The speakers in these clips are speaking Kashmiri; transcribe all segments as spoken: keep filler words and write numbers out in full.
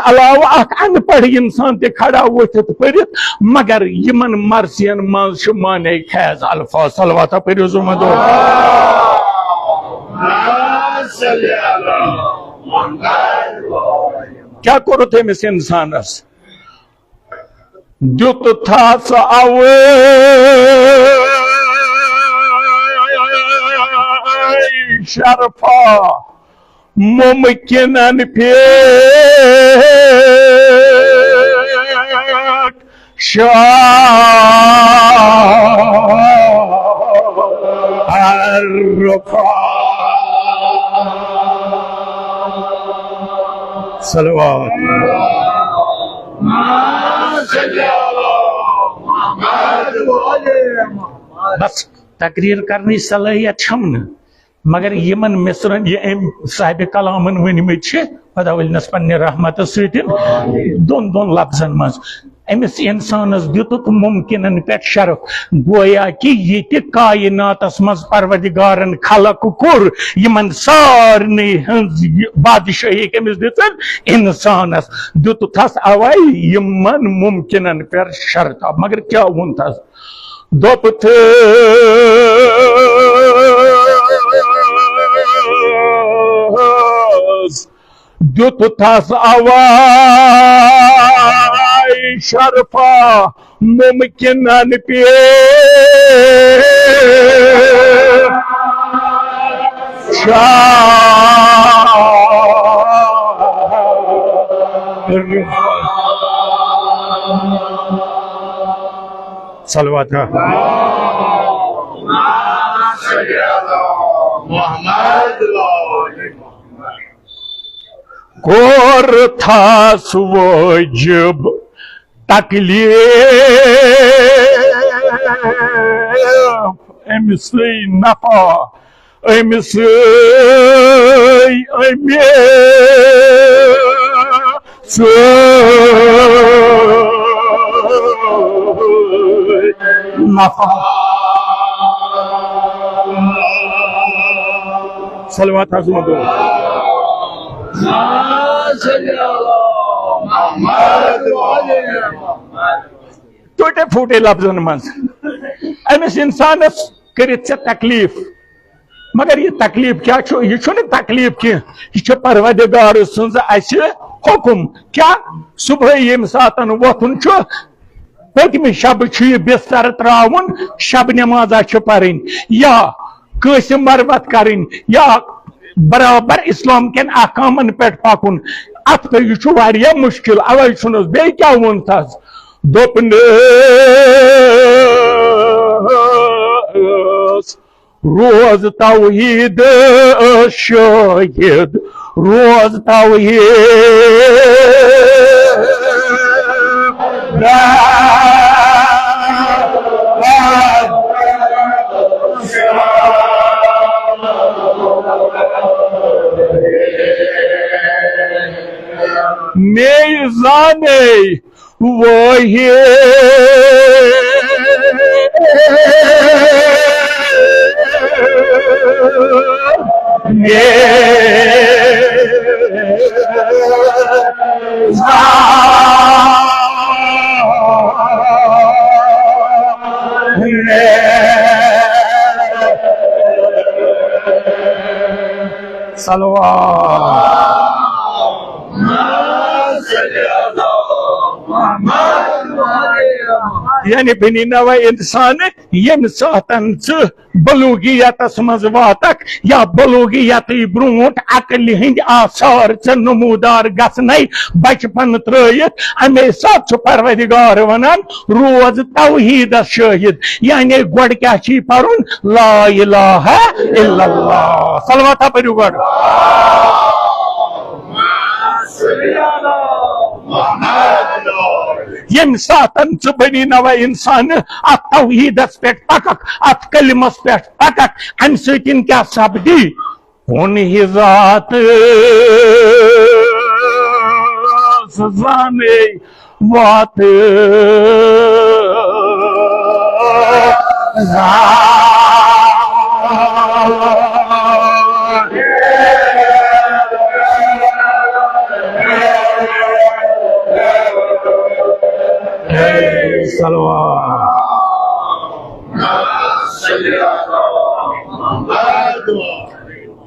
علاوٕ اکھ اَنپَڑھ اِنسان تہِ کھڑا ؤتھِتھ پٔرِتھ، مگر یِمن مرثین منٛز چھُ معنی خیز الفاظ۔ صلواتہ پٔرِو زُمدو۔ کیٛاہ کوٚرُتھ أمِس اِنسانس؟ دیُت تھس اوے شرفا ممکنن پیٹ شرفا۔ صلوات۔ بس، تقریر کرنٕچ صلٲحیت چھم نہٕ، مگر یِمن مصرن یہِ أمۍ صاحبِ کلامن ؤنۍمٕتۍ چھِ، خۄدا ؤلنس پننہِ رحمتہٕ سۭتۍ دۄن دۄن لفظن منٛز أمِس انسانس دیُتُکھ ممکنن پٮ۪ٹھ شرف، گویا کہِ یہِ تہِ کائناتس منٛز پروردگارن خلق کوٚر، یِمن سارنٕے ہٕنٛز یہِ بادشٲہی کٔمِس دِژن؟ انسانس۔ دیُتُتھس اوے یِمن ممکنن پٮ۪ٹھ شرطا، مگر کیٛاہ ووٚن تھس؟ دوٚپُتھس، دیُتُتھس اوے شرفا ممکنن پیش صلوات۔ محمد۔ کوٚر تھس وٲجِب تکلیف أمِسٕے نفع، أمِسٕے، أمِسٕے نفع۔ صلوات حضور۔ ٹوٹے پھوٹے لفظن منٛز أمِس انسانس کٔرِتھ ژےٚ تکلیف، مگر یہِ تکلیف کیٛاہ چھُ؟ یہِ چھُنہٕ تکلیف کینٛہہ، یہِ چھُ پروردگار سٕنٛز اسہِ حُکم۔ کیٛاہ؟ صبحٲے ییٚمہِ ساتن وۄتھُن چھُ، پٔتمہِ شبہٕ چھُ یہِ بستر تراوُن، شب نمازا چھِ پرٕنۍ، یا کٲنٛسہِ مرمت کرٕنۍ، یا برابر اسلام کٮ۪ن احکامن پٮ۪ٹھ پکُن۔ اتھ پٮ۪ٹھ، یہِ چھُ واریاہ مشکل، اوے چھُنس۔ بیٚیہِ کیٛاہ ووٚن تس؟ دوٚپنس، روز توحید شاہد، روز توحید۔ مے زانے واحد صلوات۔ یعنی بنی نوع انسان، ییٚمہِ ساتن ژٕ بلوغیتس منٛز واتکھ یا بلوغیتٕے برونٛٹھ عقلہِ ہٕنٛدۍ آثار ژےٚ نمودار گژھنَے بچپن ترٲیِتھ، اَمے ساتہٕ چھُ پروردگار ونان، روز توحیدس شٲہد۔ یعنی گۄڈٕ کیٛاہ چھُے پرُن؟ لا الہ الا اللہ۔ صلواتہ پٔرِو گۄڈٕ۔ ییٚمہِ ساتن ژٕ بنی نوع انسان اتھ توحیدس پٮ۪ٹھ پککھ، اتھ کلمس پٮ۪ٹھ پککھ، امہِ سۭتۍ کیٛاہ سپدی؟ کُن ہی ذات زانے وات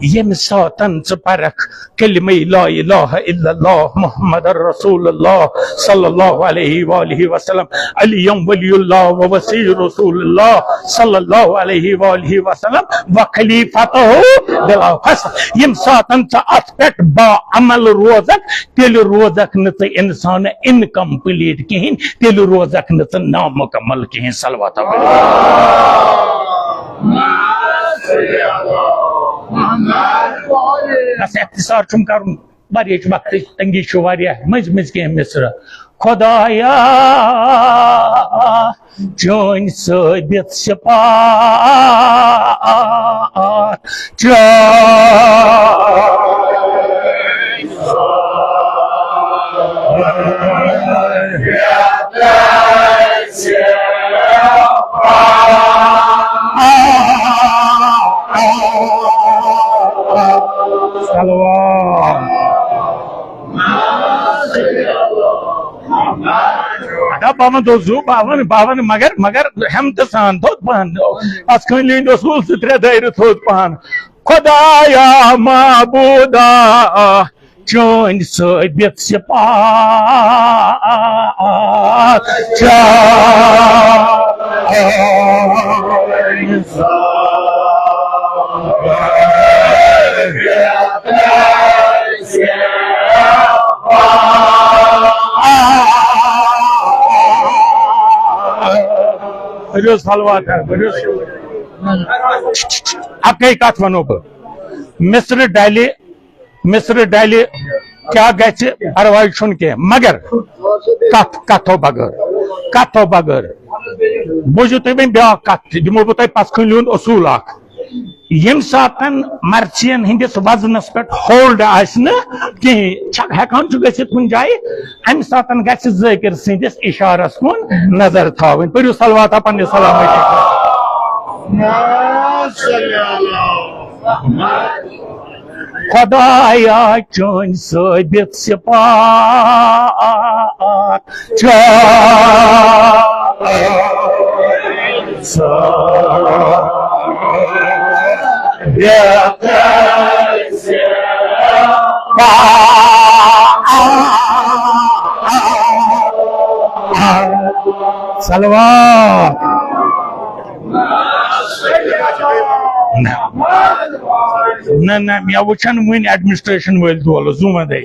ییٚمہِ ساتن ژٕ پرکھ کلمہ لا الہ الا اللہ محمد رسول اللہ صلی اللہ علیہ وآلہ وسلم، علی ولی اللہ و وصی رسول اللہ صلی اللہ علیہ وآلہ وسلم و خلیفتہ بلا فصل، ییٚمہِ ساتن ژٕ اتھ پٮ۪ٹھ با عمل روزکھ، تیٚلہِ روزکھ نہٕ ژٕ انسان incomplete کِہیٖنۍ، تیٚلہِ روزکھ نہٕ ژٕ نامکمل کِہیٖنۍ۔ صلوات۔ بس اختصار چھُم کرُن، واریاہ چھُ وقتٕچ تنگی، چھُ واریاہ، مٔنٛزۍ مٔنٛزۍ کینٛہہ مصرٕ۔ خدایا، چٲنۍ ثٲبت صفات چٲنۍ۔ صلوات۔ ادا بہٕ وَنہٕ دوٚزُو، بہٕ وَنہٕ، بہٕ وَنہٕ، مگر، مگر ہٮ۪متہٕ سان تھوٚد پَہَن۔ اَتھ کھٔنٛڈۍ لٔنٛڈۍ اوس وُل سُہ ترٛےٚ دٲیرٕ تھوٚد پَہَن۔ خدایا معبوٗدا، چٲنۍ ثٲبت صفات، چٲنۍ بٔرِو صلوات، بٔرِو۔ اَکٕے کَتھ وَنو بہٕ، مصرٕ ڈَلہِ، مصرٕ ڈَلہِ، کیٛاہ گژھِ، پَرواے چھُنہٕ کینٛہہ، مگر کَتھ، کَتھو بغٲر، کَتھو بغٲر۔ بوٗزِو تُہۍ وۄنۍ بیٛاکھ کَتھ، دِمو بہٕ تۄہہِ پَژھ کھٔنٛڈِ ہُنٛد اصوٗل اَکھ۔ ییٚمہِ ساتَن مرژِیَن ہٕنٛدِس وزنَس پٮ۪ٹھ hold آسہِ نہٕ کِہیٖنۍ، چھَکھ ہٮ۪کان چھُ گٔژھِتھ کُنہِ جایہِ، اَمہِ ساتَن گژھِ ذٲکِر سٕنٛدِس اِشارَس کُن نظر تھاوٕنۍ۔ پٔرِو صلواتہ پننہِ سلامتی خٲطرٕ۔ خدایا، چٲنۍ ثٲبت صفات، چٲنۍ ثٲبت صفات۔ صلوات۔ نہ، نہ، نہ، مےٚ وٕچھن وٕنۍ administration وٲلۍ دولہٕ زُو وَندَے۔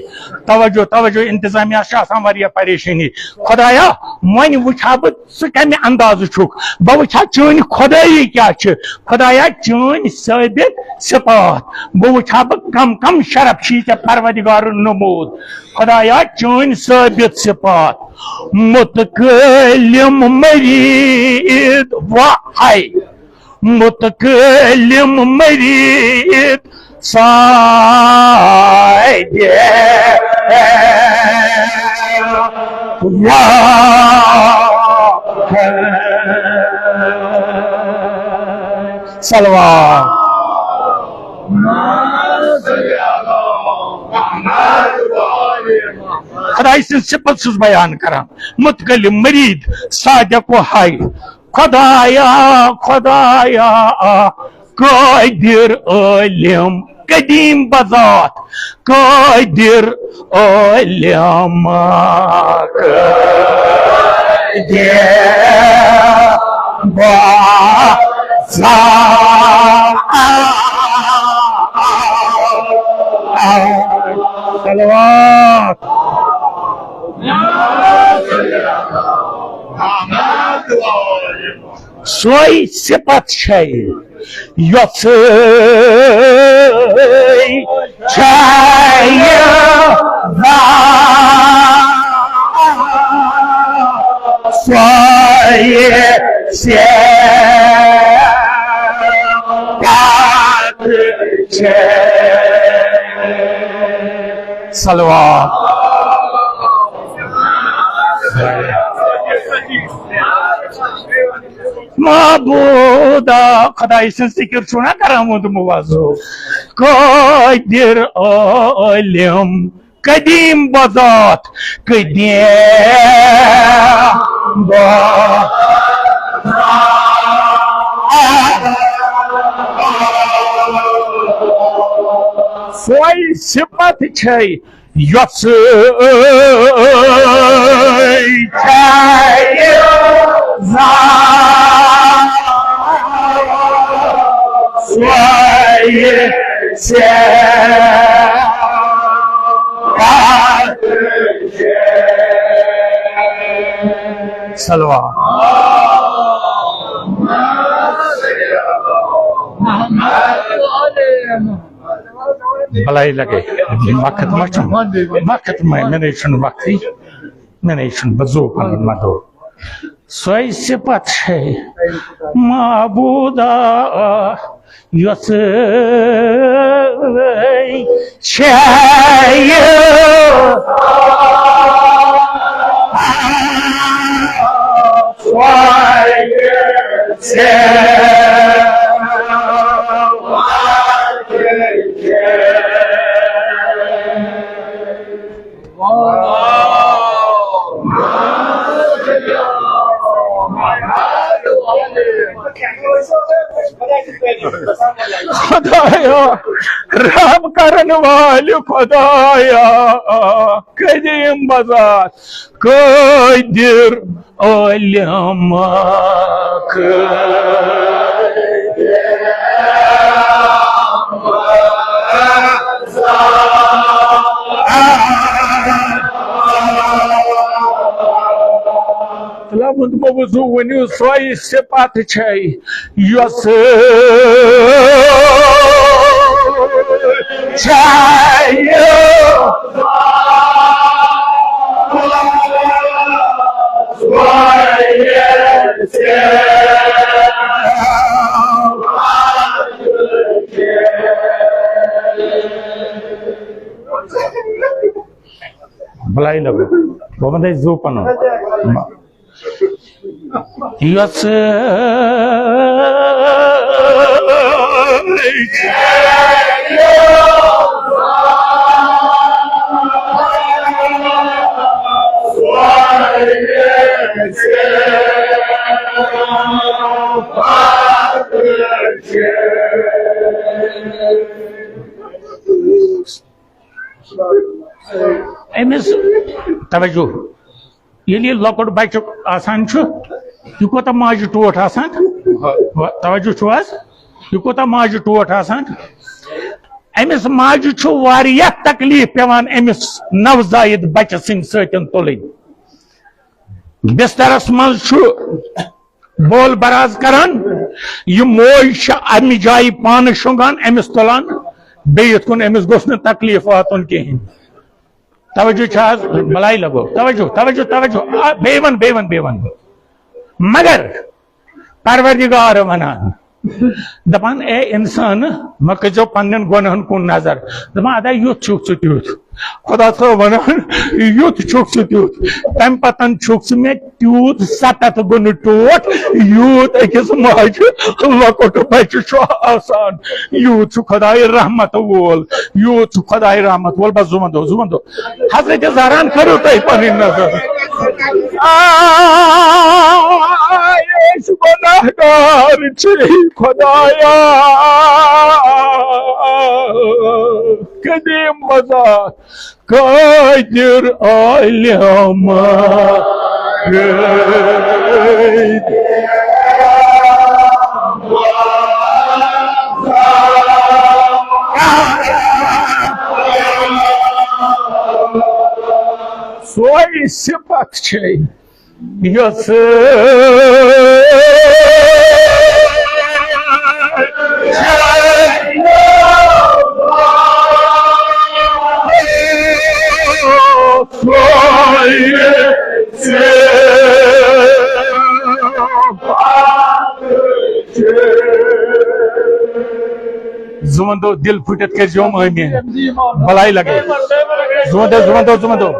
توجہ، توجہ، انتظامیہ چھِ آسان واریاہ پریشٲنی۔ خدایا، وۄنۍ وٕچھِ ہا بہٕ ژٕ کَمہِ اندازٕ چھُکھ، بہٕ وٕچھِ ہا چٲنۍ خدٲیی کیٛاہ چھِ۔ خدایا، چٲنۍ ثٲبت صفات، بہٕ وٕچھِ ہا بہٕ کم کم شرف چھی ژےٚ پروردگارُن نموٗد۔ خدایا، چٲنۍ ثٲبت صفات، متکلم مرید و حی، متکلم مرید ساجد و حی۔ صلوات۔ خداے سٕنٛز صفت چھُس بیان کران، متکلم، مرید، صادق و حی۔ خدایا، خدایا، قادر، عالم، قدیم بذات، قادر، عالم، قادر بذات۔ صلوات۔ سۄے صفت چھے، یۄسٕے چھے ذات، سۄے صفت چھے۔ صلوات۔ معبودا، خداے سٕنٛز ذِکِر چھُو نا کران ووٚنمُت موضوع؟ قٲدِر، عٲلِم، قدیٖم بذات، قدیٖم بذات۔ سۄے صفت چھے یۄسہٕ چھے زان۔ سۄے صفت چھے۔ صلوات۔ بلائی لگے۔ وقت ما چھُم؟ وقت ما، مےٚ نے چھُنہٕ وقتٕے۔ مےٚ نے چھُنہٕ، بہٕ زُو پَنُن مَدو۔ سۄے صفت چھے معبودا یۄسہٕ چھے۔ خدایا، رحم کرن والہِ خدایا، کریم بذات قادر عالم۔ تلاوت بوزو ونیو سوئی صفت چھے۔ یۄس چھے بلائی لگو، بہٕ وَنہٕ تۄہہِ زُو پَنُن۔ یۄس أمِس، توجہ، ییٚلہِ یہِ لۄکُٹ بچہٕ آسان چھُ، یہِ کوٗتاہ ماجہِ ٹوٹھ آسان؟ توجہ چھُو حظ؟ یہِ کوٗتاہ ماجہِ ٹوٹھ آسان؟ أمِس ماجہِ چھُ واریاہ تکلیف پٮ۪وان أمِس نوزائید بچہٕ سٕنٛدِ سۭتۍ تُلٕنۍ۔ بسترس منٛز چھُ بول براز کران، یہِ موج چھِ امہِ جایہِ پانہٕ شۄنٛگان، أمِس تُلان، بیٚیہِ یِتھ کُن أمِس گوٚژھ نہٕ تکلیف واتُن کِہیٖنۍ۔ توجہ چھا حظ؟ بلائی لگو۔ توجہ، توجہ، توجہ۔ آ، بیٚیہِ وَن، بیٚیہِ وَن، بیٚیہِ وَن۔ مگر پروردگار وَنان، دَپان، اے اِنسان، وۄنۍ کٔرۍزیو پنٛنٮ۪ن گۄناہَن کُن نظر۔ دَپان، اَدا یُتھ چھُکھ ژٕ تیُتھ۔ خۄدا صٲب وَنان، یُتھ چھُکھ ژٕ تیُتھ۔ تَمہِ پَتَن چھُکھ ژٕ مےٚ تیوٗت ستتھ گُنہٕ ٹوٹھ، یوٗت أکِس ماجہِ لۄکُٹ بچہِ چھُ آسان، یوٗت چھُ خدایہِ رحمت وول، یوٗت چھُ خدایہِ رحمت وول۔ بس زُمن دۄہ، زُمن دۄہ۔ حضرت زہران کٔرِو تُہۍ پنٕنۍ نظر۔ آے، أسۍ گۄناہگار چھِ خدایا، قدیم بذات قادر عالم۔ سۄے صفت چھے یۄس زٕ وَنتو دِل پھٕٹِتھ کٔرۍزیوم آمیٖن۔ بَلاے لَگے۔ زٕ وَنتو، زٕ وَنتو، زٕ وَنتو۔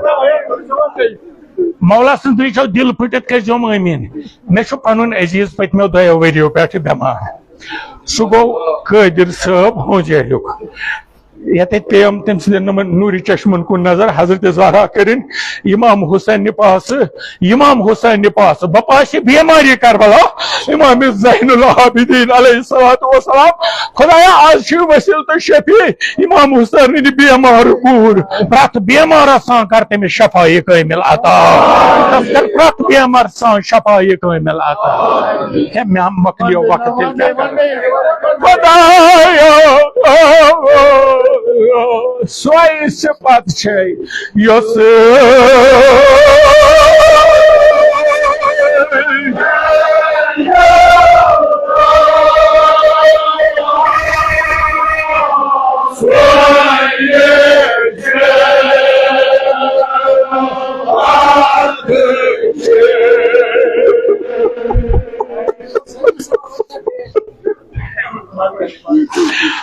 مولا سٕنٛدرٕے چھو دِل پھٕٹِتھ کٔرۍزیوم آمیٖن۔ مےٚ چھُ پَنُن عزیٖز پٔتمیو دۄیو ؤرِیو پٮ۪ٹھٕ بٮ۪مار۔ سُہ گوٚو قٲدِر صٲب ہونجٲلیُک۔ یتہِ پیٚیَم تٔمۍ سٕنٛدٮ۪ن نوٗرِ چشمن کُن نظر، حضرت زہرا کٔرِن امام حسین نہِ پاسہٕ، امام حسین نہِ پاسہٕ، بہٕ پاسہِ بیماری کربلا، امام زین العابدین علیہ الصلوۃ والسلام۔ خدایا، از چھُ وسیلہٕ تہٕ شفیع امام حسین نہِ بیمار کوٗر، پرٛٮ۪تھ بیمارس سان کر تٔمِس شفا کٲمل عطا، تس کر پرٛٮ۪تھ بیمار سان شفا کٲمل عطا۔ ہے، مےٚ مۄکلیو وقت، تیٚلہِ کیٛاہ کرٕ؟ خدایا، سۄے صفت چھے یۄس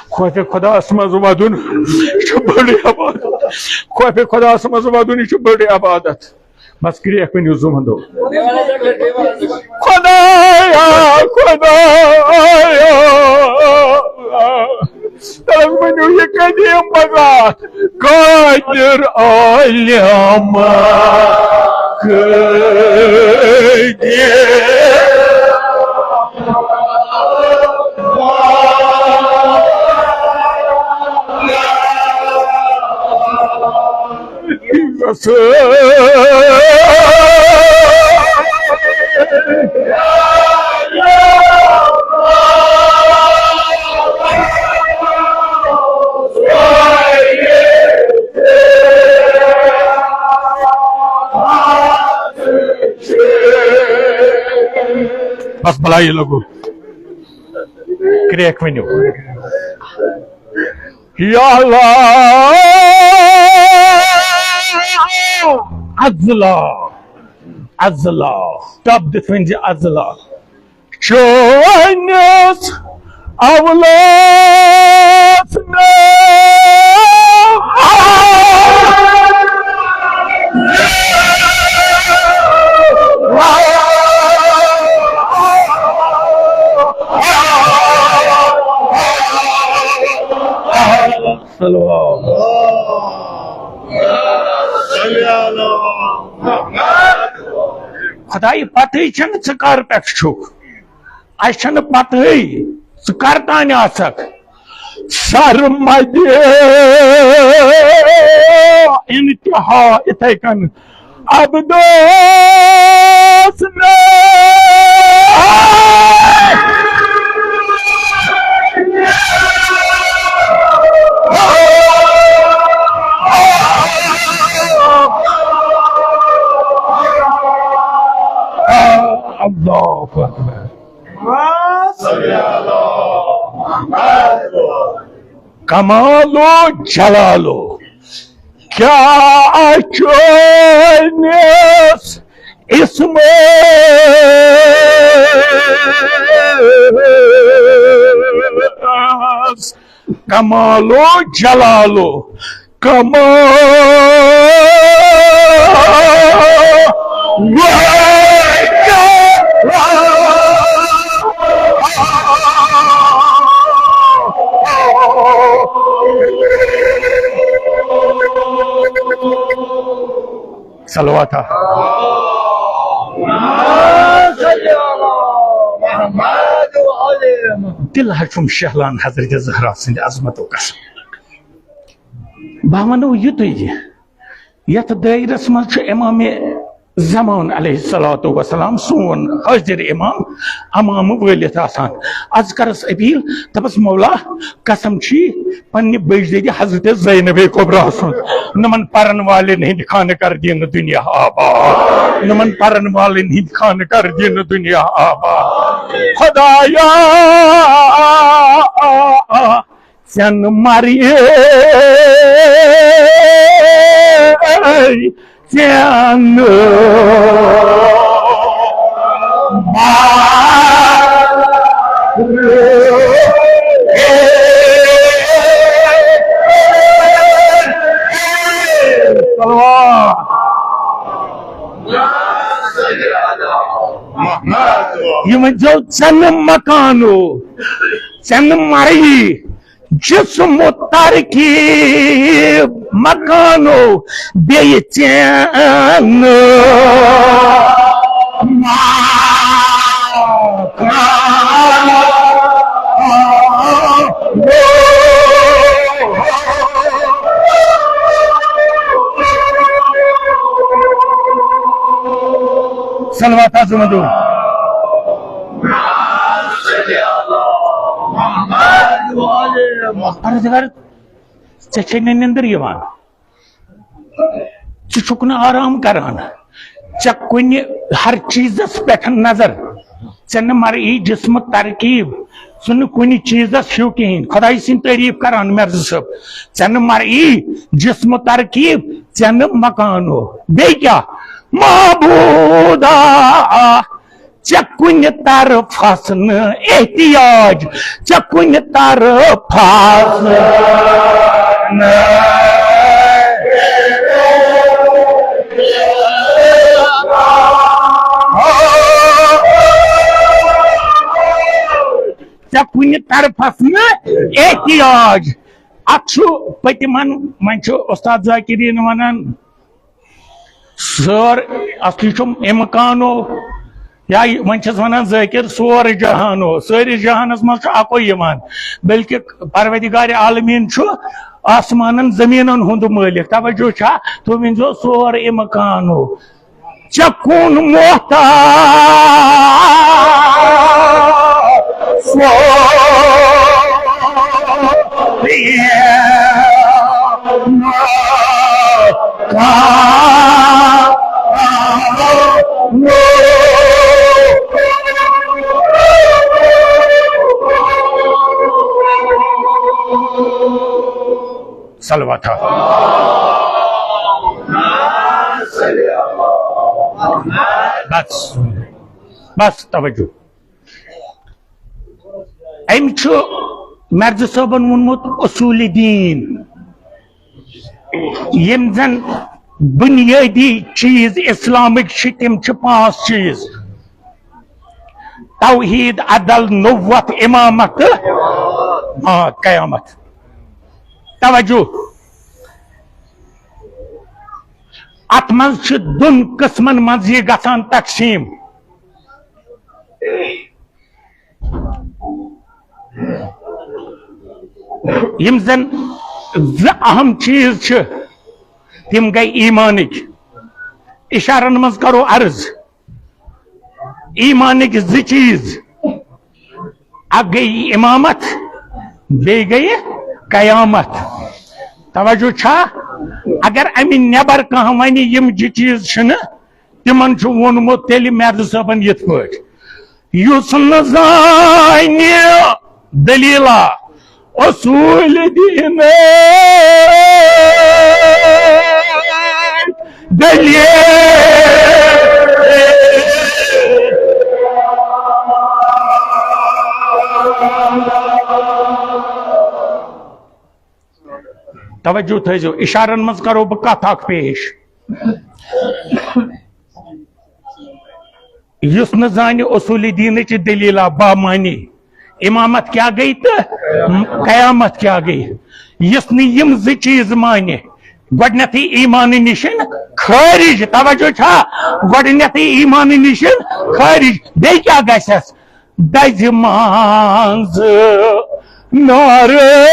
خوفِ خداس منٛز ودُن، یہِ چھُ بٔڑ عبادت۔ خوفِ خداس منٛز ودُن، یہِ چھُ بٔڑ عبادت۔ بس کرٛیکھ ؤنِو زٕ وندو۔ خدایا، خدایا۔ تَلَس ؤنِو یہِ قدیٖم بذات قادر عالم قدیر۔ بس بلایی لگو۔ کرٛیکھ ؤنِو۔ یا اللہ، ازلا، ازلا، ٹپ دِتھ ؤنۍ زِ ازلا۔ چٲنِس اولس نہٕ۔ صلوات۔ خدایہِ پتہٕے چھَنہٕ ژٕ کر پٮ۪ٹھ چھُکھ۔ اَسہِ چھَنہٕ پتہٕے ژٕ کر تانۍ آسکھ۔ سرمدِ انتہا اِتھَے کٔنۍ عبدوس نہٕ۔ اللہ اکبر۔ کمالو جلالو کیا چٲنِس اسمس کمالو جلالو کمال۔ صلوات۔ دل حظ چھُم شہلان حضرت زہرا سٕنٛدِ عظمتُک قسم۔ بہٕ وَنو یُتُے زِ یَتھ دٲیرَس منٛز چھُ امام زمان علیہ الصلوۃ والسلام سون حٲضِر امام، امام وٲلِتھ آسان۔ عرض کَرَس اپیل، دَپَس مولا، قسم چھی پننہِ بٔجدیدِ حضرت زینب کبریٰ سُنٛد، نمن پرن والٮ۪ن ہٕنٛدِ خانہٕ کر دِنہٕ دُنیا آباد، نمن پرن والٮ۪ن ہٕنٛدِ خانہٕ کر دِنہٕ دُنیا آباد۔ خدایا، ژےٚ نہٕ مرِ ژےٚ نہٕ یہِ ؤنۍزیو، ژےٚ نہٕ مکانو، ژےٚ نہٕ مرگی، جسم ترکیب مکانو بیٚیہِ ژینہٕ۔ صلوات حضور۔ عرض کر، ژےٚ چھے نہٕ نِندٕر یِوان، ژٕ چھُکھ نہٕ آرام کران، ژےٚ کُنہِ ہر چیٖزس پٮ۪ٹھ نظر، ژےٚ نہٕ مرئی جسم ترکیب، ژٕ نہٕ کُنہِ چیٖزس ہیوٗ کِہیٖنۍ۔ خۄداے سٕنٛدۍ تعریٖف کران مرزٕ صٲب، ژےٚ نہٕ مرئی جسم ترکیب، ژےٚ نہٕ مکانو۔ بیٚیہِ کیٛاہ؟ معبودا، ژےٚ کُنہِ طرفس نہٕ احتیاج، ژےٚ کُنہِ طرفس نہٕ۔ ژےٚ کُنہِ طرفس نہٕ احتیاج۔ اتھ چھُ پٔتِمن، وۄنۍ چھُ استاد ذاکرین ونان، سٲر، اصلی چھُم امکانو، یا وۄنۍ چھِس ونان ذٲکر سورُے جہانو، سٲرِس جہانس منٛز چھُ اکُے یِوان، بلکہِ پروردگار عالمین چھُ آسمانن زمینن ہُنٛد مٲلک۔ توجہ چھا؟ تُہۍ ؤنۍزیو سورُے امکانو۔ ژےٚ کُن محتاج سورُے صلوات۔ بس، بس توجہ۔ أمۍ چھُ مرزٕ صٲبن ووٚنمُت اصوٗلِ دیٖن، یِم زن بُنیٲدی چیٖز اِسلامٕکۍ چھِ، تِم چھِ پانٛژھ چیٖز: توحیٖد، عدل، نبوت، امامت تہٕ، آ، قیامت۔ توجہ، اتھ منٛز چھِ دۄن قٕسمن منٛز یہِ گژھان تقسیٖم۔ یِم زن زٕ اہم چیٖز چھِ، تِم گٔے ایٖمانٕکۍ۔ اِشارن منٛز کرو عرض، ایٖمانٕکۍ زٕ چیٖز، اکھ گٔے امامت، بیٚیہِ گٔے قیامت۔ توجہ چھا؟ اگر امہِ نٮ۪بر کانٛہہ ونہِ یِم زٕ چیٖز چھِنہٕ، تِمن چھُ ووٚنمُت تیٚلہِ مرزٕ صٲبن یِتھ پٲٹھۍ، یُس نہٕ زانہِ دٔلیٖلہ اصوٗلِ دیٖنٕچ دٔلیٖل۔ توجہ تھٲیزیو، اِشارن منٛز کرو بہٕ کتھ اکھ پیش۔ یُس نہٕ زانہِ اصوٗلِ دیٖنٕچ دٔلیٖلہ بامعنی، امامت کیٛاہ گٔے تہٕ قیامت کیٛاہ گٔے، یُس نہٕ یِم زٕ چیٖز مانہِ، گۄڈٕنیتھٕے ایٖمانہٕ نِشن خٲرج۔ توجہ چھا؟ گۄڈٕنیتھٕے ایٖمانہٕ نِشن خٲرج۔ بیٚیہِ کیٛاہ گژھٮ۪س؟ دزِ منٛز نارٕ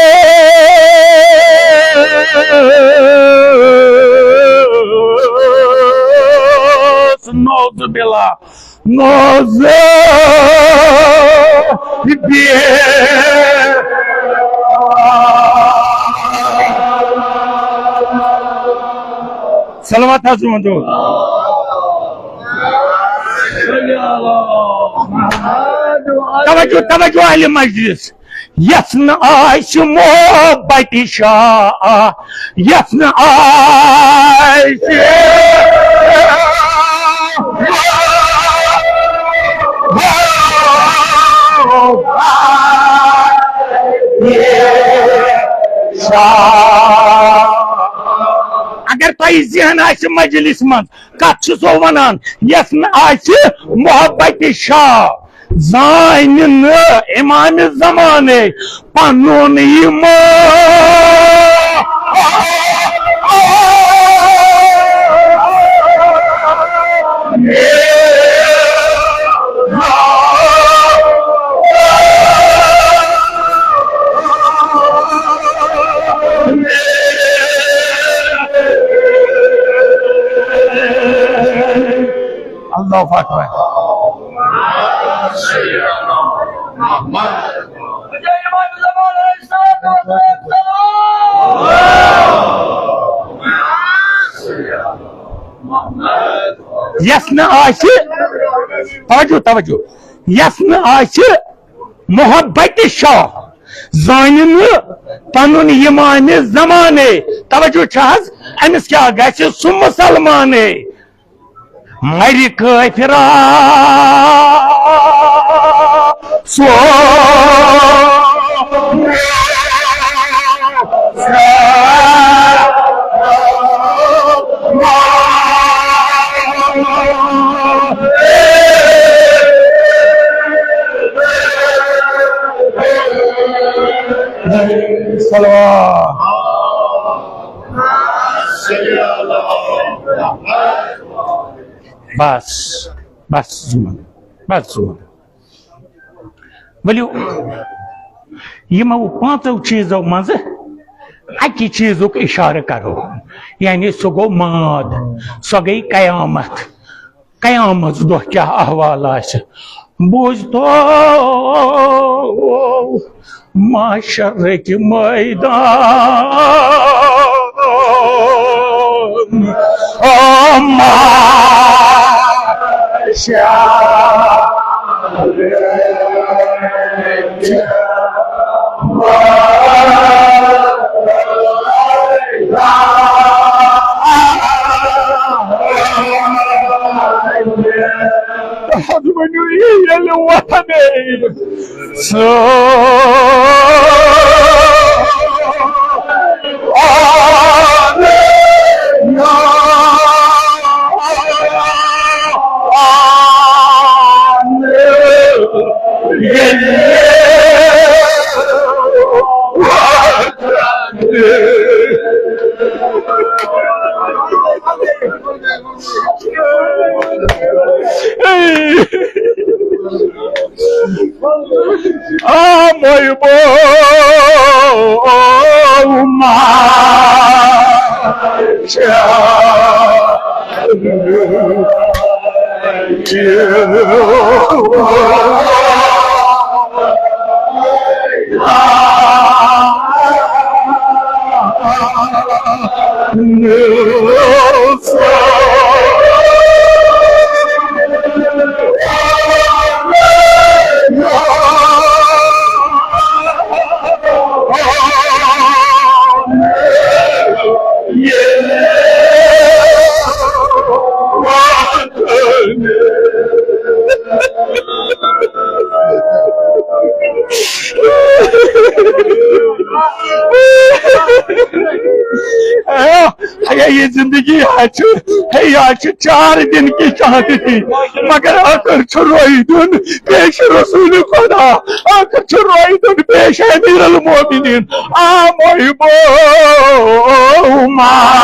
نعوذ باللہ، نعوذ باللہ۔ صلوات حضور۔ توجہ، توجہ اہلِ مجلس۔ یس نہٕ آسہِ محبتِ شاہ، یس نہٕ آسہِ شاہ۔ اگر تۄہہِ ذہن آسہِ مجلس منٛز، کتھ چھُ سو ونان؟ یس نہٕ آسہِ محبتِ شاہ، زانہِ نہٕ امام زمانے پنُن ایمان۔ اللہ اکبر۔ یس نہٕ آسہِ، توجہ، توجہ، یس نہٕ آسہِ محبت شاہ، زانہِ نہٕ پنُن ایمان زمانے۔ توجہ چھا حظ؟ أمِس کیٛاہ گژھِ؟ سُہ مسلمانے۔ مَرِ کٲفِرا سُہ۔ صلوات۔ بس، بس زُمَن، بس زُمَن۔ ؤلِو، یِمو پانٛژو چیٖزو منٛزٕ اَکہِ چیٖزُک اِشارٕ کرو، یعنی سُہ گوٚو ماد، سۄ گٔے قیامت۔ قیامت دۄہ کیٛاہ احوال آسہِ، بوٗزتو محشرٕکۍ مٲدان۔ او محشر۔ حظ ؤنِو یی ییٚلہِ وۄتھنے۔ سُہ۔ آمے بو ما ہے، یہِ زندگی حظ چھُ، ہے، یہِ حظ چھُ چار دن کی چاندنی، مگر ٲخر چھُ رویہِ دیُن پیش رسول خدا، ٲخر چھُ رویہِ دیُن پیش امیر المومنین۔ آ محبو ما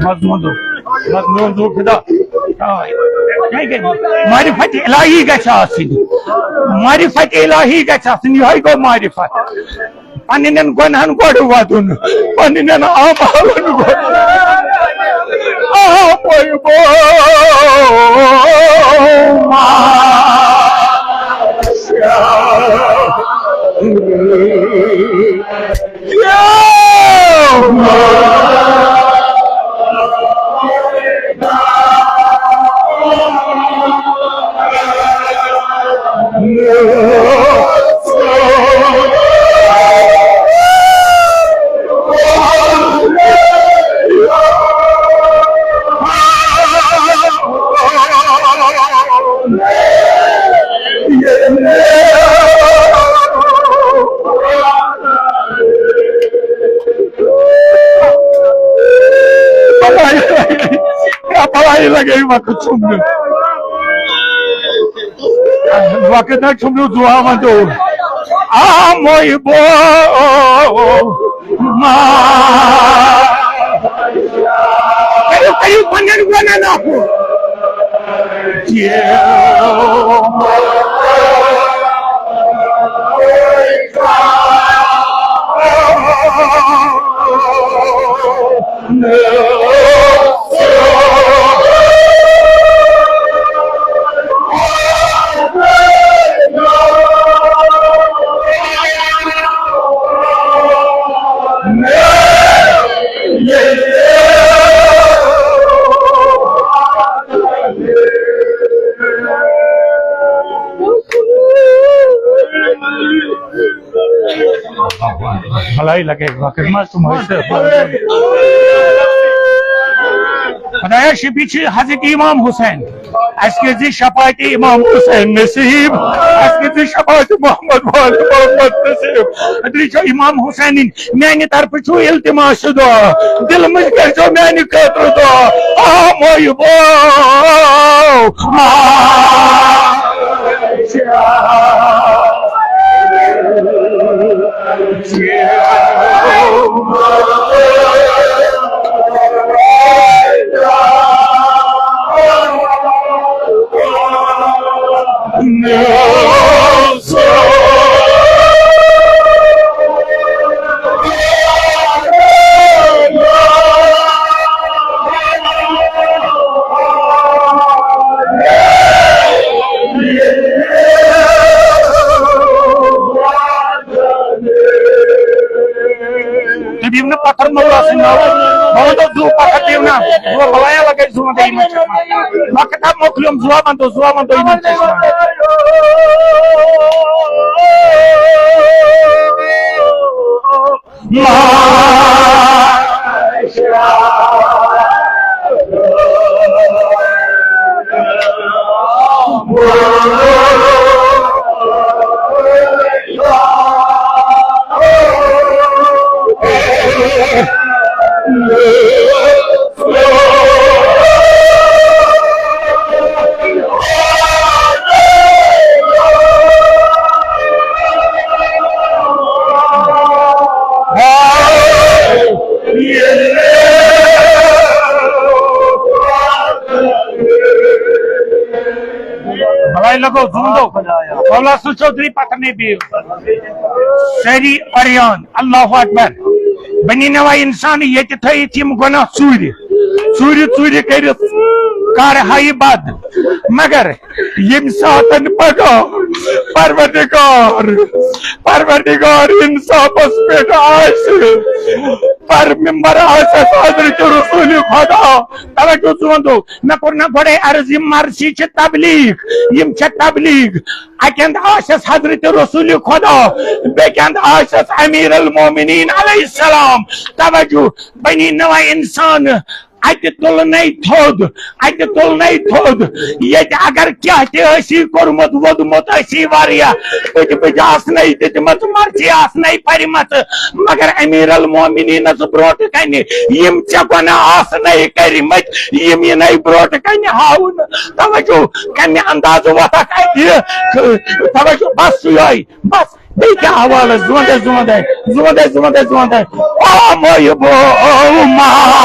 مضمون دو، مضمون دو خدا۔ آ، یہِ گٔے معرفت الہی گژھِ آسٕنۍ، معرفت الہی گژھِ آسٕنۍ، یِہوٚے گوٚو معرفت۔ پننٮ۪ن گۄنہن گۄڈٕ ودُن، پننٮ۪ن اعمالن گۄڈٕ۔ آ، بوے بو، ما، یا، یا، بلائی لگے، بلائی لگے وقت چھُم نہٕ۔ وقت نہ چھُم نہٕ دُعا وَنو۔ آ موے بو ما۔ کٔرِو، کٔرِو پننٮ۪ن گۄنہن عفو۔ بلائی لگے وقت ما تم۔ خدایا، شبی چھ حضرت امام حسین۔ اسہِ کٔرۍ زِ شفاعت امام حسین نصیب۔ اسہِ کٔرۍ زِ شفاعت محمد وال محمد نصیب۔ ادری چھو امام حسین، میانہِ طرفہٕ چھُ التماس دعا۔ دل منٛز کٔرۍزیو میانہِ خٲطرٕ دعا۔ آ موے بو۔ آ تُہۍ دِیِو نہٕ پتھر مولا سٕنٛدِ ناوٕ۔ بہٕ وَنہٕ زُو پتھر دِیِو نا۔ زُو بَلایا لَگے زُوَن دۄہ یِمَن چشمہٕ۔ وقت آو مۄکلیوم، زُو وَنہٕ زُو وَنہٕ یِمَن چشمہٕ۔ بلائی لگو زندو۔ مولا سو چودھری پتہ نہیں بھی۔ سری اریان، اللہ اکبر۔ بنی نوع انسان ییٚتہِ تھٲیِتھ یِم گۄناہ ژوٗرِ، ژوٗرِ، ژوٗرِ کٔرِتھ کر ہایہِ بد۔ مگر ییٚمہِ ساتن پگاہ پروردگار، پروردگار انصافس پٮ۪ٹھ آسہِ، پر ممبر آسٮ۪س حضرت رسول خدا۔ توجہ ژٕ وَنتو، مےٚ کوٚر نہ گۄڈے عرض، یِم مرثی چھِ تبلیغ، یِم چھِ تبلیغ۔ اَکہِ اَندٕ آسٮ۪س حضرت رسول خدا، بیٚکہِ اَندٕ آسٮ۪س امیر المومنین علیہ السلام۔ توجہ، بنی نوع انسان، اتہِ تُلنے تھوٚد، اتہِ تُلنے تھوٚد۔ ییٚتہِ اگر کینٛہہ تہِ ٲسی کوٚرمُت، ووٚدمُت ٲسی واریاہ، بٕتھِ بٕتھِ آسنے دِژمٕژ، مرثی آسنے پرِمژٕ، مگر امیر المومنینس برونٛٹھ کنہِ یِم ژےٚ گۄناہ آسنے کٔرمٕتۍ، یِم یِنے برونٛٹھ کنہِ ہاونہٕ۔ توجہ، کمہِ اندازٕ وۄتھکھ اتہِ؟ توجہ، بس سُے۔ بس، بیٚیہِ کیٛاہ حوالہٕ؟ زوندے، زوندے، زوندے، زوندے، زوندے۔ او مویہِ بو، او ما۔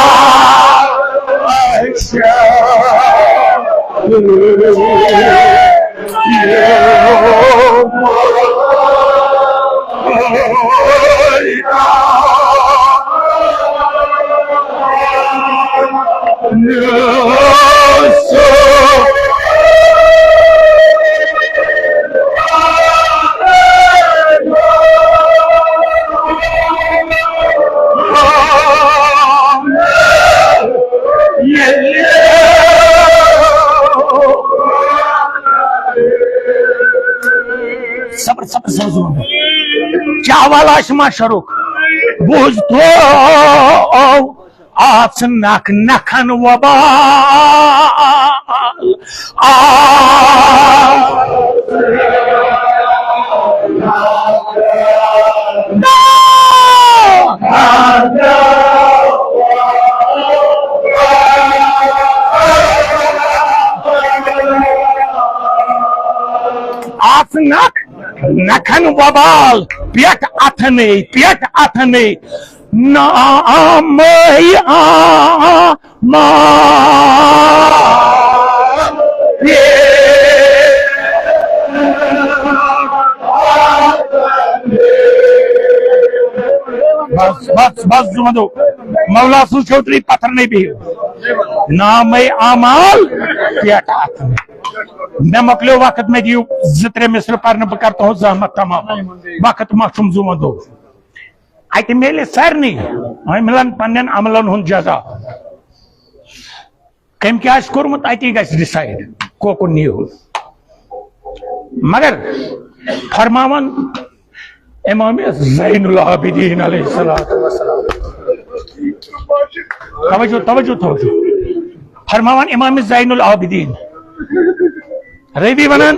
کیٛاہ وَلہٕ آسہِ مَشرُک؟ بوٗزتو آژنک نکھن وبال۔ آ۔ آژنک نکھن وبال، پٮ۪ٹھ اَتھنٕے، پٮ۪ٹھ اَتھنٕے۔ نامے آ ما۔ بس، بس، بس، جُمعہ۔ مولا سٕنٛز چھو تُہۍ پتھر نہیں بِہِو۔ نامے اعمال پٮ۪ٹھ اَتھٕ۔ مےٚ مۄکلیو وقت، مےٚ دِیِو زٕ ترٛےٚ مصرٕ پرنہٕ، بہٕ کرٕ تُہٕنٛز زحمت تمام۔ وقت ما چھُم زُمعہ دۄہ۔ اتہِ میلہِ سارنٕے عٲملن پننٮ۪ن عملن ہُنٛد جزا۔ کٔمۍ کیٛاہ آسہِ کوٚرمُت، اتی گژھِ decide، کوکُن نِیِو۔ مگر فرماوان امام زین العابدین علیہ الصلوۃ والسلام۔ توجہ، توجہ، توجہ۔ فرماوان امام زین العابدین۔ رٲوی ونان،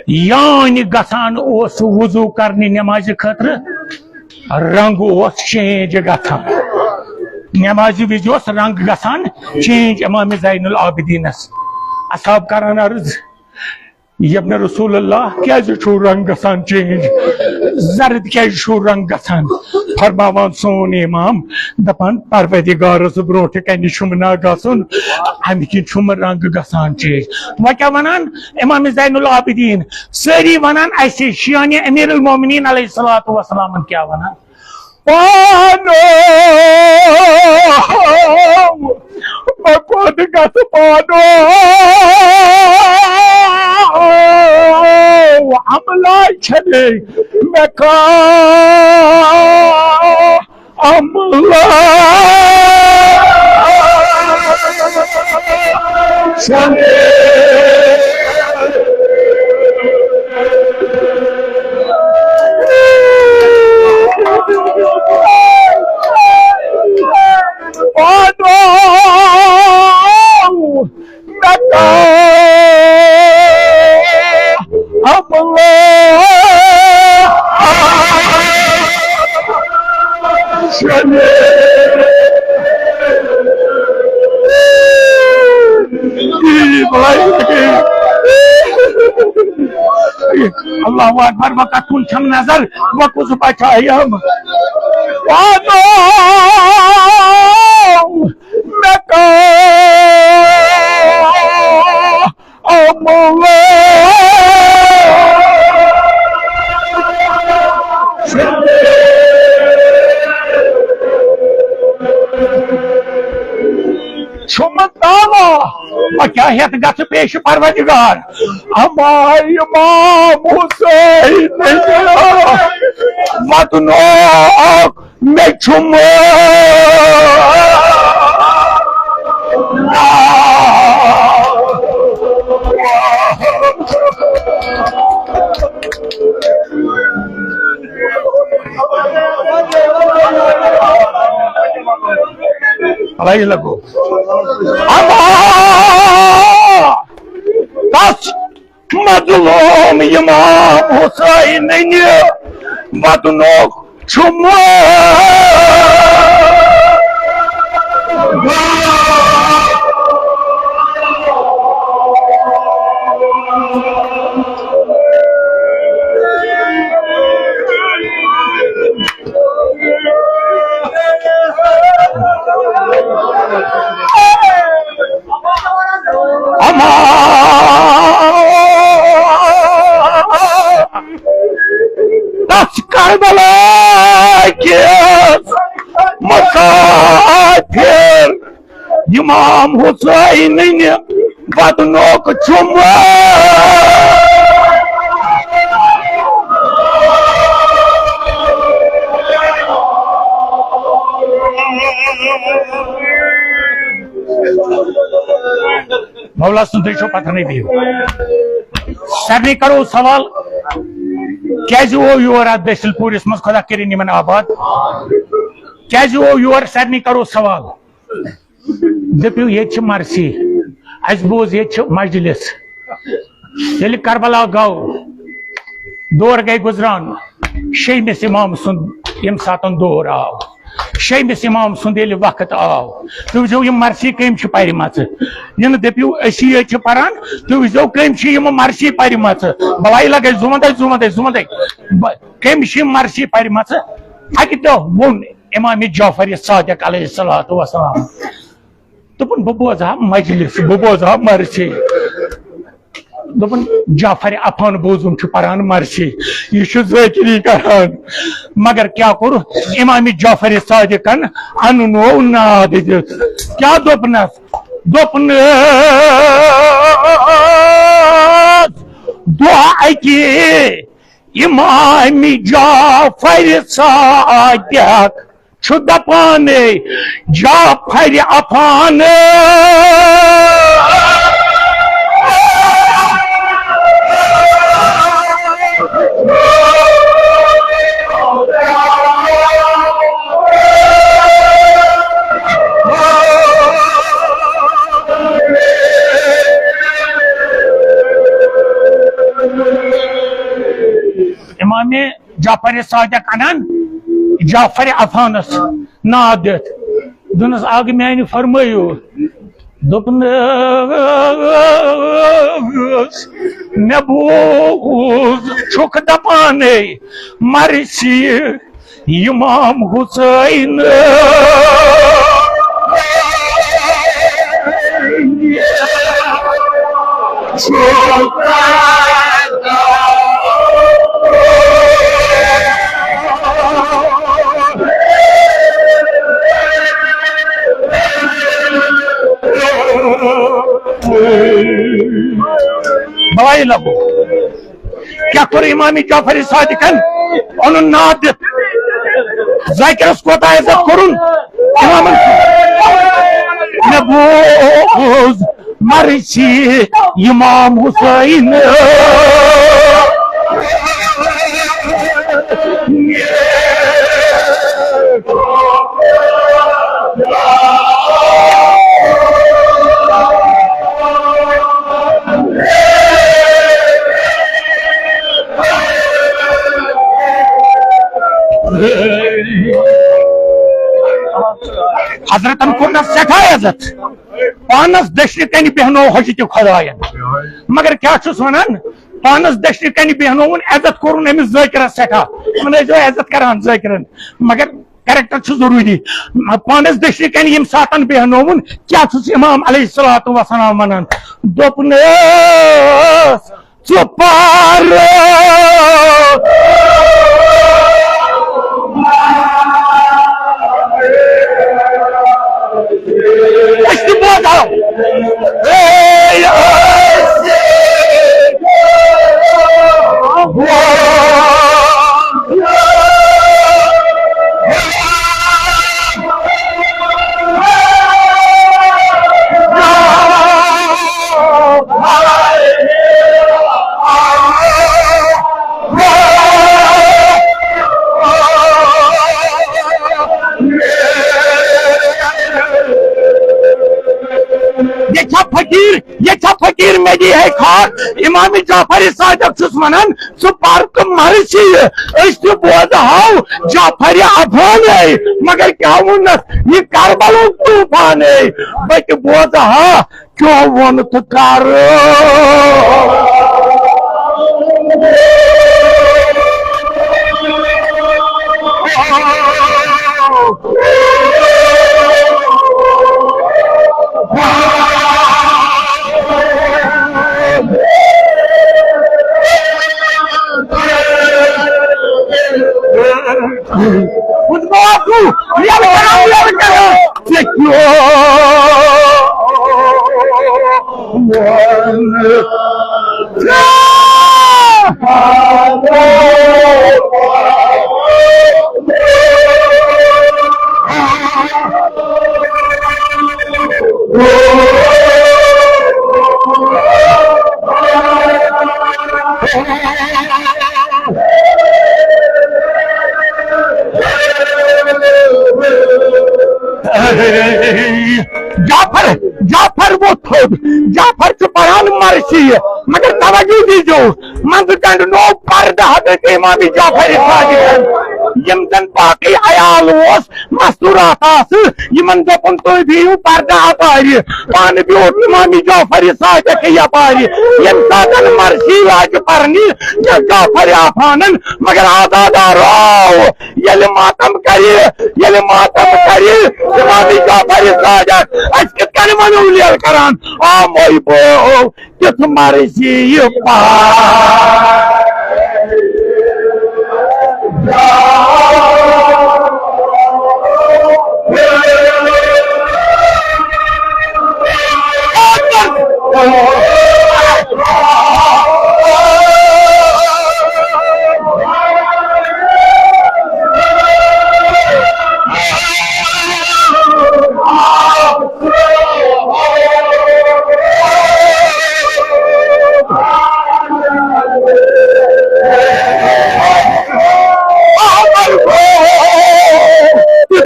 یانہِ گژھان اوس وضو کرنہِ نمازِ خٲطرٕ، رنگ اوس change گژھان۔ نمازِ وِزِ اوس رنگ گژھان change امام زین العابدینس۔ اصحاب کران عرض، یبن رسول اللہ، کیازِ چھُو رنگ گژھان change؟ زرد کیازِ چھُو رنگ گژھان؟ فرماوان سون امام، دپان پروردگارس برونٹھ کنہِ چھُم نہ گژھُن، امہِ کِنۍ چھُم رنگ گژھان change۔ وۄنۍ کیٛاہ ونان امام زین العابدین؟ سٲری ونان اسہِ شیعانِ امیر المومنین علیہ الصلوۃ والسلامن کیٛاہ ونان؟ پانو، بہٕ کوٚت گژھٕ پانو؟ عملہ چھَنہٕ مےٚ کانٛہہ عملہ چھَنہٕ۔ پانو مےٚ کانٛہہ عملہ چھَنہٕ۔ اللہ اکبر، بہٕ کتھ کُن چھَم نظر، بہٕ کُس بچایم؟ پانو مےٚ کانٛہہ عملہ چھُم دعویٰ، بہٕ کیٛاہ ہٮ۪تھ گژھٕ پیش پروردگار؟ اما امام حسین وَدنُک مےٚ چھُم۔ علیہ لگو۔ اما تس مظلوم امام حسیننہِ وَدنُک چھُم۔ اما تس کربلا کِس مسافر امام حسیننہِ وَدنُک چھُم۔ مولا سُنٛدٕے چھُ پتھرٕے بِہِو۔ سارنٕے کرو سوال، کیازِ آو یور اتھ دٔسِل پوٗرِس منٛز؟ خۄدا کٔرِنۍ یِمن آباد۔ کیازِ آو یور؟ سارنٕے کرو سوال۔ دٔپِو، ییٚتہِ چھِ مرثی۔ اَسہِ بوٗز، ییٚتہِ چھِ مجلس۔ ییٚلہِ کربلا گوٚو، دور گٔے گُزران، شیٚیمِس امام سُنٛد ییٚمہِ ساتن دور آو، شیٚیمِس امام سُنٛد ییٚلہِ وقت آو، تُہۍ وٕچھِو، یِم مرثی کٔمۍ چھِ پرِمژٕ۔ یہِ نہٕ دٔپِو، أسی یٲتۍ چھِ پران، تُہۍ وٕچھِو، کٔمۍ چھِ یِم مرثی پرِمژٕ۔ بلاے لگے زُمدے، زُمدے، زُمدے۔ ب-، کٔمۍ چھِ یِم مرثی پرِمژٕ؟ اَکہِ دۄہ ووٚن امام جعفر صادق علیہ الصلوۃ والسلام۔ دوٚپُن، بہٕ بوزٕ ہا مجلس، بہٕ بوزٕ ہا مرثی۔ دوٚپُن، جعفر افان بوزُن چھُ پران مرثی، یہِ چھُ ذٲکری کران۔ مگر کیٛاہ کوٚر امام جعفر صادقن؟ اننوو ناد دِتھ۔ کیٛاہ دوٚپنس؟ دوٚپنس، دۄہ اکی امام جعفر صادق چھُ دپانے، جعفر افان۔ امام جعفر صادق انان جعفر افانس ناد دِتھ۔ دوٚپنس، اکھ میانہِ فرمٲیِو۔ دوٚپنس، مےٚ بوٗز چھُکھ دپانے مرثی امام حسین۔ بھائی لگو۔ کیٛاہ کوٚر امام جعفر صادقن؟ اونُن ناد دِتھ۔ ذاکرس کوتاہ عزت کوٚرُن؟ امامن۔ مےٚ بوز مرثی امام حسین۔ حضرتن کوٚر نہ سٮ۪ٹھاہ عزت۔ پانس دٔچھنہِ کنہِ بیہنو حضرت خداین۔ مگر کیٛاہ چھُس ونان؟ پانس دٔچھنہِ کنہِ بیہنووُن، عزت کوٚرُن أمِس ذٲکرس سٮ۪ٹھاہ۔ یِمن ٲسۍزیو عزت کران ذٲکرن، مگر کریکٹر چھُ ضروٗری۔ پانس دٔچھنہِ کنہِ ییٚمہِ ساتن بیہنووُن، کیٛاہ چھُس امام علیہ الصلوۃ والسلام ونان؟ دوٚپنس، ژٕ پر۔ أسۍ تہِ بوزہو۔ اے، أسۍ تہِ بوزہو۔ یہ چھا فقیر، یہ چھا فقیر، مےٚ دی ہے خاک۔ امام جعفر صادق چھُس ونان، ژٕ پر تہٕ مرثی، أسۍ تہِ بوزہو جعفر افانے، مگر کیٛاہ ووٚننس، یہِ کربلُک طوفانے، بہٕ تہِ بوزہا کیٛاہ ووٚن تہٕ کر۔ جعفر، جعفر ووٚتھ تھوٚد۔ جعفر چھُ پران مرثی، مگر توجہ دیٖزیو، منٛزٕ گنٛڈنوو پردٕ حضرت امام جعفر صادق۔ یِم زن باقٕے عیال اوس، مستورات آسہٕ، یِمن دوٚپُن، "تُہۍ بِہِو پردٕ اپارِ۔" پانہٕ بیوٗٹھ امام جعفر صادق یپارِ۔ ییٚمہِ ساتہٕ مرثی لاجہِ پرنہِ، یہِ جعفر آفانن، مگر آزادارو، ییٚلہِ ماتم کرِ، ییٚلہِ ماتم کرِ، امام جعفر صادق، أسۍ کِتھ کٔنۍ وَنو لیل کران، آ موے بو، تیُتھ مرثی یہِ پار۔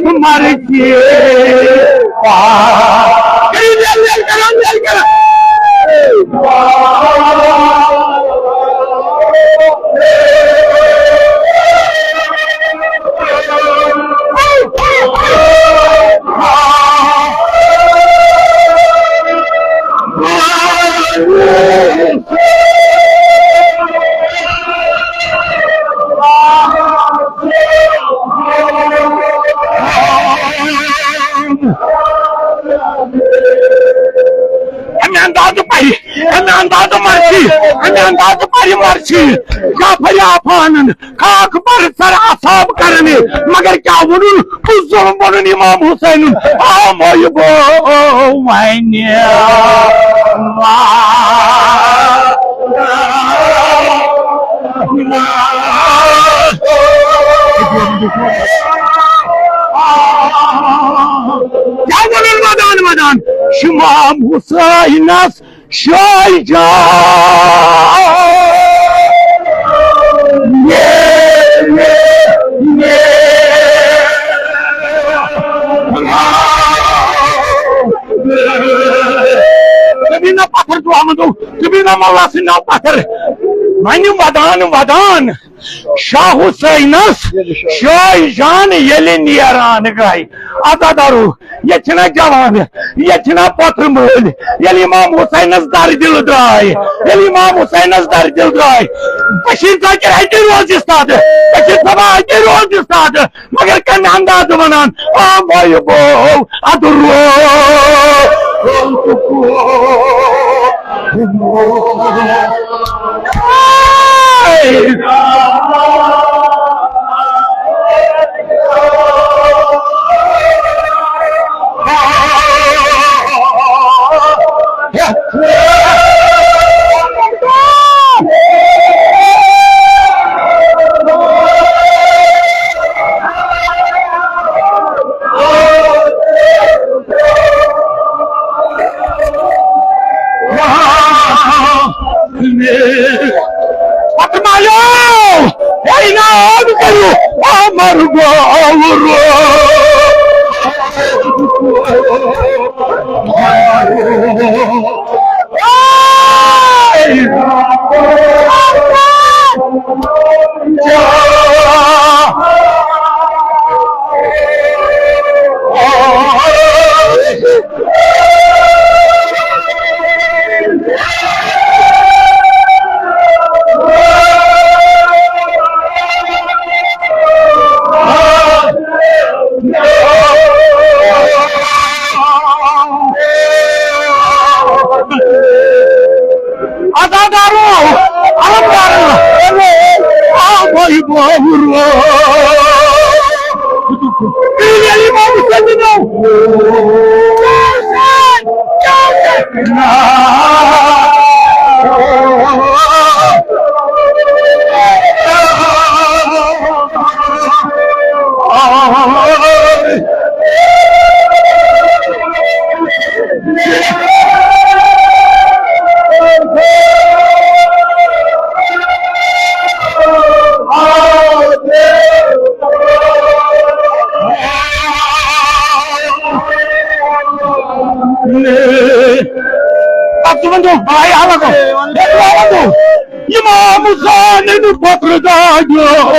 مرثی۔ امہِ اندازٕ پرِ، امہِ اندازٕ مرثی، امہِ اندازٕ پرِ مرثی۔ جعفر آفانن خاک پر سر عذاب کرنہِ، مگر کیا وونُن؟ کُس ظلم وونُن امام حسینن؟ آ موے بو، وَنہِ۔ کیا وونُن ودان ودان؟ امام حسینس شاہ جان، یہ، یہ، یہ۔ ژٕ بیٚہہ نا پتھر، ژٕ آمُت، ژٕ بیٚہہ نا ملا سٕنٛدِ ناو پتھر۔ وۄنۍ ودان ودان شاہ حسینس شاہ جان ییٚلہِ نیران گٔے، عزادارو، ییٚتہِ چھِنہ جوان، ییٚتہِ چھِنہ پۄتھرٕ مٲلۍ۔ ییٚلہِ امام حسینس در دِل درٛاے، ییٚلہِ امام حسینس در دِل درٛاے، بشیر ذاکر ہیٚکہِ روزِ استاد، بشیر صٲب ہیٚکہِ روزِ استاد، مگر کمہِ اندازٕ ونان، آ موے بو، ادٕ رو، رو۔ فرمایا، اے نام کرو، امر گور۔ عزادارو، علمدارو، آ موے بو۔ ونٛدو، بھائی، آ ونٛدو۔ اے ونٛدو۔ امام حسین پتر داجو۔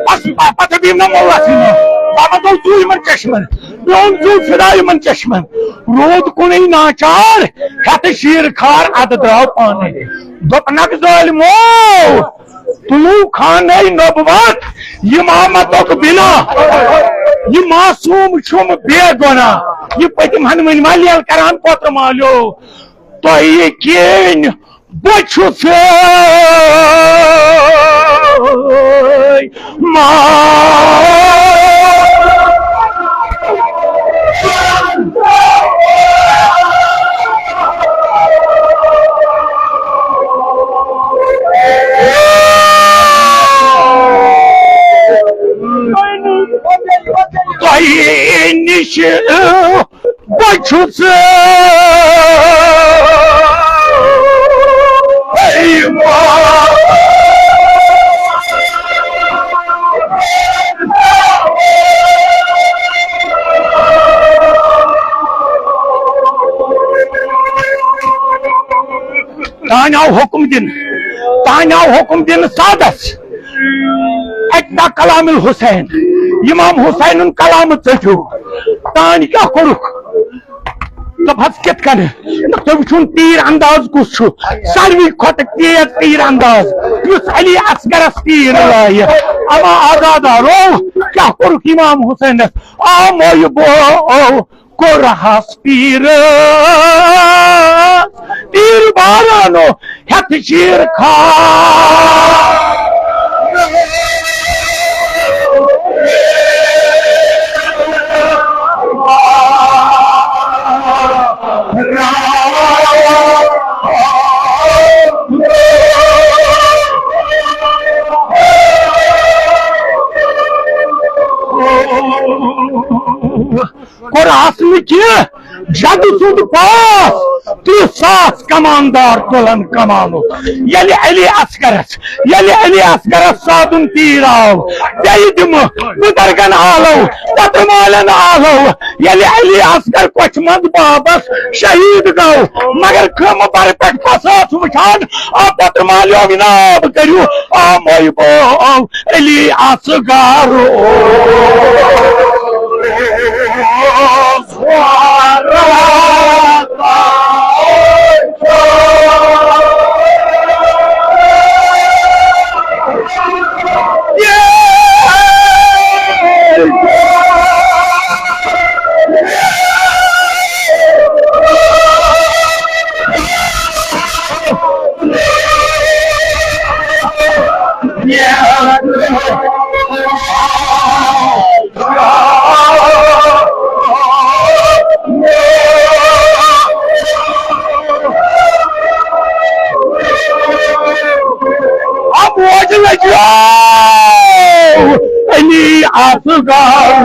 بس پتہٕ دِیِو نہ مولس یِمن۔ بابا گوٚو ژوٗ یِمن چشمن۔ میون ژوٗ فدا یِمن چشمن۔ روٗد کُنُے ناچار، ہٮ۪تھ شیٖر خار ادٕ درٛاو پانے۔ دوٚپنکھ ظٲلمو، طلوع خانہ نبوت، امامتک بنا، یہ معصوم چھُم بے گناہ۔ یہ پٔتِم ہن ؤنۍ ما لیل کران پوترٕ مالیو۔ تۄہہِ کِنۍ بہٕ چھُسے ما۔ تۄہہِ نِش بہٕ چھُس تانۍ آو حُکم دِنہٕ، تانۍ آو حُکم دِنہٕ سعدس۔ اکہِ دۄہ کلام الحسین، امام حسینُن کلام ژٔٹِو۔ تانۍ کیٛاہ کوٚرُکھ؟ دوٚپہس کِتھ کٔنۍ؟ دوٚپُکھ، تُہۍ وٕچھِو تیٖر انداز کُس چھُ، ساروی کھۄتہٕ تیز تیٖر انداز، یُس علی اصغرس تیٖر لایہِ۔ اما آزادارو، کیٛاہ کوٚرُکھ امام حسینس؟ آ مویہِ بو، کوٚرہس تیٖر، تیٖر بارانو ہٮ۪تھ شیٖر خان۔ کوٚر آسنہٕ کینٛہہ، جدٕ سُنٛد پاس، تٕرٛہ ساس کماندار تُلن کمانُک۔ ییٚلہِ علی اصغرس، ییٚلہِ علی اصغرس سادُن تیٖر آو، بیٚیہِ دِمہٕ بُزرگن آلو، پتہٕ مالن آلو۔ ییٚلہِ علی اصغر کۄچھِ منٛز بابس شہیٖد گوٚو، مگر خٲمہٕ برٕ پٮ۪ٹھ کۄس ٲس وٕچھان؟ آ پتہٕ مالیو وِناب کٔرِو، آ مویہِ بو علی اصغر۔ اب وجہ لگیو علی اصغر۔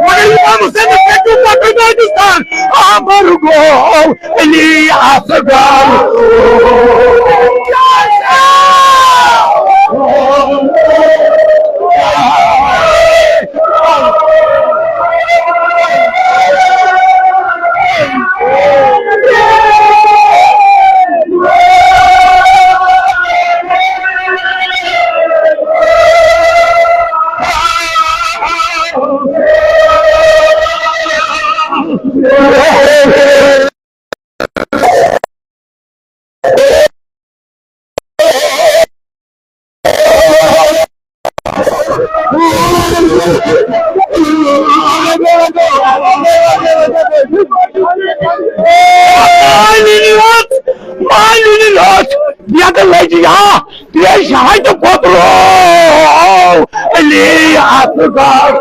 مگر امام حسین پکیو پتہٕ پاکستان، امر گوٚو علی اصغر۔ مالِنہِ یوت، مالِنہِ یوت، یَتھ لٔج یا پیش ہَتہِ کھۄتہٕ رو علی اصغر۔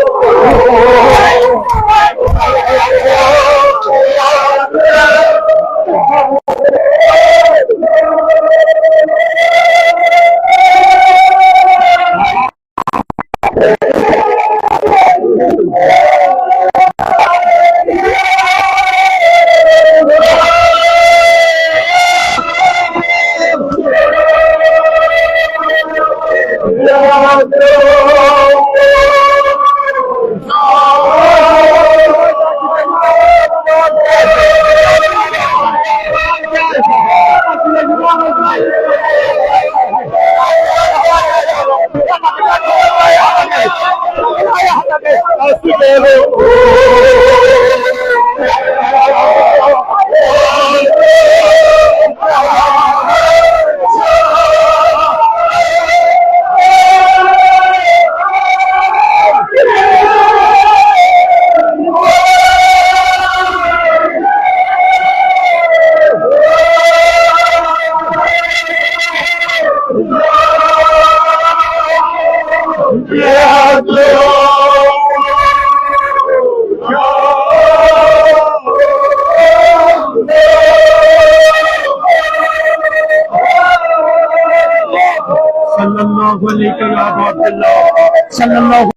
صلی اللہ علیہ یا عبد اللہ، صلی اللہ